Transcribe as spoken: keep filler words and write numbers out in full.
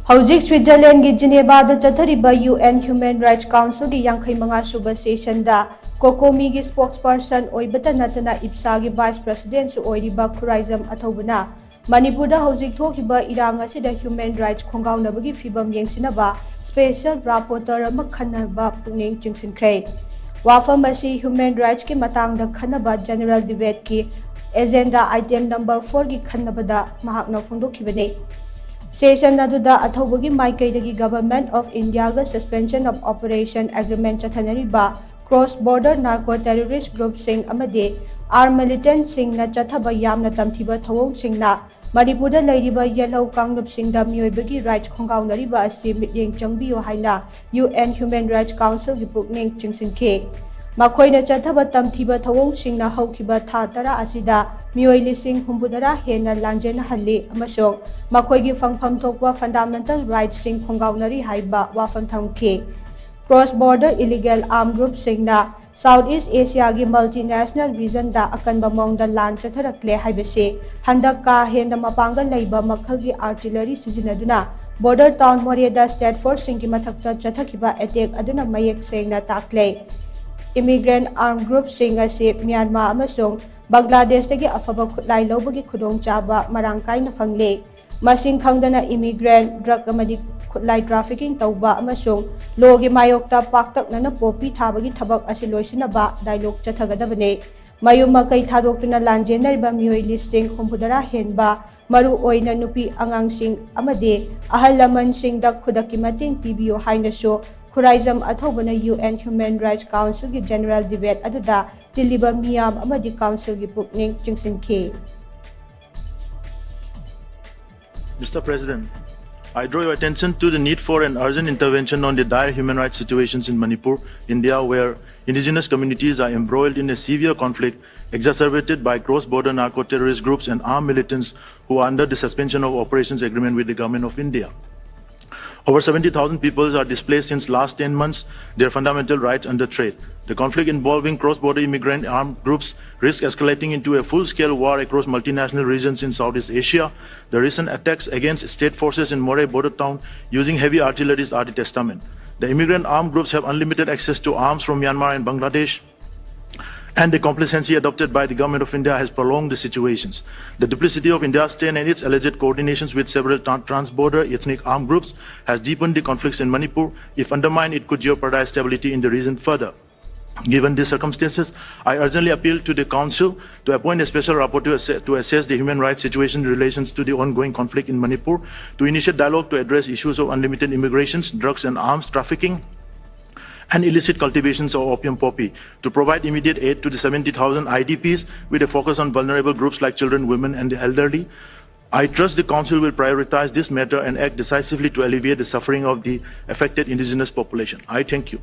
ꯍꯧꯖꯤꯛ ꯁ꯭ꯋꯤꯠꯖꯔꯂꯦꯟꯒꯤ ꯖꯤꯅꯦꯚꯥꯗ ꯆꯠꯊꯔꯤꯕ UN Human Rights Councilꯒꯤ ꯌꯥꯡꯈꯩ ꯃꯉꯥ ꯁꯨꯕ ꯁꯦꯁꯟꯗ ꯀꯣꯀꯣꯃꯤꯒꯤ spokesperson ꯑꯣꯏꯕꯇ ꯅꯠꯇꯅ ꯏꯞꯁꯥꯒꯤ vice presidentꯁꯨ ꯑꯣꯏꯔꯤꯕ ꯈꯨꯔꯥꯏꯖꯝ ꯑꯊꯧꯕꯅ ꯃꯅꯤꯄꯨꯔꯗ ꯍꯧꯖꯤꯛ ꯊꯣꯛꯂꯤꯕ ꯏꯔꯥꯡ ꯑꯁꯤꯗ human rights ꯈꯣꯡꯒꯥꯎꯅꯕꯒꯤ ꯐꯤꯕꯝ ꯌꯦꯡꯁꯤꯟꯅꯕ special rapporteur ꯑꯃ ꯈꯟꯅꯕ ꯄꯨꯛꯅꯤꯡ ꯆꯤꯡꯁꯤꯟꯈ꯭ꯔꯦ꯫ ꯋꯥꯐꯝ ꯑꯁꯤ human rightsꯀꯤ ꯃꯇꯥꯡꯗ ꯈꯟꯅꯕ general debateꯀꯤ agenda item number fourꯒꯤ ꯈꯟꯅꯕꯗ ꯃꯍꯥꯛꯅ ꯐꯣꯡꯗꯣꯛꯈꯤꯕꯅꯤ꯫ Session ꯑꯗꯨꯗ ꯑꯊꯧꯕꯒꯤ ꯃꯥꯏꯀꯩꯗꯒꯤ Government of Indiaꯒ suspension of operation agreement ꯆꯠꯊꯅꯔꯤꯕ cross border narco terrorist groupꯁꯤꯡ ꯑꯃꯗꯤ armed militantꯁꯤꯡꯅ ꯆꯠꯊꯕ ꯌꯥꯝꯅ ꯇꯝꯊꯤꯕ ꯊꯧꯑꯣꯡꯁꯤꯡꯅ ꯃꯅꯤꯄꯨꯔꯗ ꯂꯩꯔꯤꯕ ꯌꯦꯜꯍꯧ ꯀꯥꯡꯂꯨꯞꯁꯤꯡꯗ ꯃꯤꯑꯣꯏꯕꯒꯤ rights ꯈꯣꯡꯒꯥꯎꯅꯔꯤꯕ ꯑꯁꯤ ꯃꯤꯠꯌꯦꯡ ꯆꯪꯕꯤꯌꯨ ꯍꯥꯏꯅ UN Human Rights Councilꯒꯤ ꯄꯨꯛꯅꯤꯡ ꯆꯤꯡꯁꯤꯟꯈꯤ꯫ ꯃꯈꯣꯏꯅ ꯆꯠꯊꯕ ꯇꯝꯊꯤꯕ ꯊꯧꯑꯣꯡꯁꯤꯡꯅ ꯍꯧꯈꯤꯕ ꯊꯥ ꯇꯔꯥ ꯑꯁꯤꯗ ꯃꯤꯑꯣꯏ ꯂꯤꯁꯤꯡ ꯍꯨꯝꯐꯨꯇꯔꯥ ꯍꯦꯟꯅ ꯂꯥꯟꯖꯦꯟꯅꯍꯜꯂꯤ ꯑꯃꯁꯨꯡ ꯃꯈꯣꯏꯒꯤ ꯐꯪꯐꯝ ꯊꯣꯛꯄ fundamental rightsꯁꯤꯡ ꯈꯣꯡꯒꯥꯎꯅꯔꯤ ꯍꯥꯏꯕ ꯋꯥꯐꯝ ꯊꯝꯈꯤ꯫ Cross border illegal armed groupꯁꯤꯡꯅ South East Asiaꯒꯤ multinational regionꯗ ꯑꯀꯟꯕ ꯃꯑꯣꯡꯗ ꯂꯥꯟ ꯆꯠꯊꯔꯛꯂꯦ ꯍꯥꯏꯕꯁꯤ ꯍꯟꯗꯛ ꯀꯥ ꯍꯦꯟꯅ ꯃꯄꯥꯡꯒꯜ ꯂꯩꯕ ꯃꯈꯜꯒꯤ artillery ꯁꯤꯖꯤꯟꯅꯗꯨꯅ border town ꯃꯣꯔꯦꯗ state forceꯁꯤꯡꯒꯤ ꯃꯊꯛꯇ ꯆꯠꯊꯈꯤꯕ attack ꯑꯗꯨꯅ ꯃꯌꯦꯛ ꯁꯦꯡꯅ ꯇꯥꯛꯂꯦ꯫ Immigrant armed groupꯁꯤꯡ ꯑꯁꯤ ꯃ꯭ꯌꯥꯟꯃꯥꯔ ꯑꯃꯁꯨꯡ ꯕꯪꯒ꯭ꯂꯥꯗꯦꯁꯇꯒꯤ ꯑꯐꯕ ꯈꯨꯠꯂꯥꯏ ꯂꯧꯕꯒꯤ ꯈꯨꯗꯣꯡꯆꯥꯕ ꯃꯔꯥꯡ ꯀꯥꯏꯅ ꯐꯪꯂꯦ꯫ ꯃꯁꯤꯡ ꯈꯪꯗꯅ immigrant, drug ꯑꯃꯗꯤ ꯈꯨꯠꯂꯥꯏ trafficking ꯇꯧꯕ ꯑꯃꯁꯨꯡ lawꯒꯤ ꯃꯥꯌꯣꯛꯇ ꯄꯥꯛꯇꯛꯅꯅ ꯄꯣꯄꯤ ꯊꯥꯕꯒꯤ ꯊꯕꯛ ꯑꯁꯤ ꯂꯣꯏꯁꯤꯟꯅꯕ dialogue ꯆꯠꯊꯒꯗꯕꯅꯤ꯫ ꯃꯌꯨꯝ ꯃꯀꯩ ꯊꯥꯗꯣꯛꯇꯨꯅ ꯂꯥꯟꯖꯦꯟꯅꯔꯤꯕ ꯃꯤꯑꯣꯏ ꯂꯤꯁꯤꯡ ꯍꯨꯝꯐꯨꯇꯔꯥ ꯍꯦꯟꯕ, ꯃꯔꯨ ꯑꯣꯏꯅ ꯅꯨꯄꯤ ꯑꯉꯥꯡꯁꯤꯡ ꯑꯃꯗꯤ ꯑꯍꯜ ꯂꯃꯟꯁꯤꯡꯗ ꯈꯨꯗꯛꯀꯤ ꯃꯇꯦꯡ ꯄꯤꯕꯤꯌꯨ ꯍꯥꯏꯅꯁꯨ Khuraijam ꯑꯊꯧꯕꯅ UN Human Rights Councilꯒꯤ general debate ꯑꯗꯨꯗ ꯇꯤꯜꯂꯤꯕ ꯃꯤꯌꯥꯝ ꯑꯃꯗꯤ councilꯒꯤ ꯄꯨꯛꯅꯤꯡ ꯆꯤꯡꯁꯤꯟꯈꯤ꯫ Mister President, I draw your attention to the need for an urgent intervention on the dire human rights situations in Manipur, India, where indigenous communities are embroiled in a severe conflict exacerbated by cross-border narco-terrorist groups and armed militants who are under the suspension of operations agreement with the government of India. Over seventy thousand people are displaced since last ten months, their fundamental rights under threat. The conflict involving cross-border immigrant armed groups risks escalating into a full-scale war across multinational regions in Southeast Asia. The recent attacks against state forces in Moreh border town using heavy artillery are the testament. The immigrant armed groups have unlimited access to arms from Myanmar and Bangladesh, and the complacency adopted by the Government of India has prolonged the situations. The duplicity of India's stand and its alleged coordinations with several tran- trans-border ethnic armed groups has deepened the conflicts in Manipur. If undermined, it could jeopardize stability in the region further. Given these circumstances, I urgently appeal to the Council to appoint a special rapporteur to, assess, to assess the human rights situation in relation to the ongoing conflict in Manipur, to initiate dialogue to address issues of unlimited immigrations, drugs and arms trafficking, and illicit cultivations of opium poppy, to provide immediate aid to the seventy thousand I D Ps with a focus on vulnerable groups like children, women, and the elderly. I trust the Council will prioritize this matter and act decisively to alleviate the suffering of the affected indigenous population. I thank you.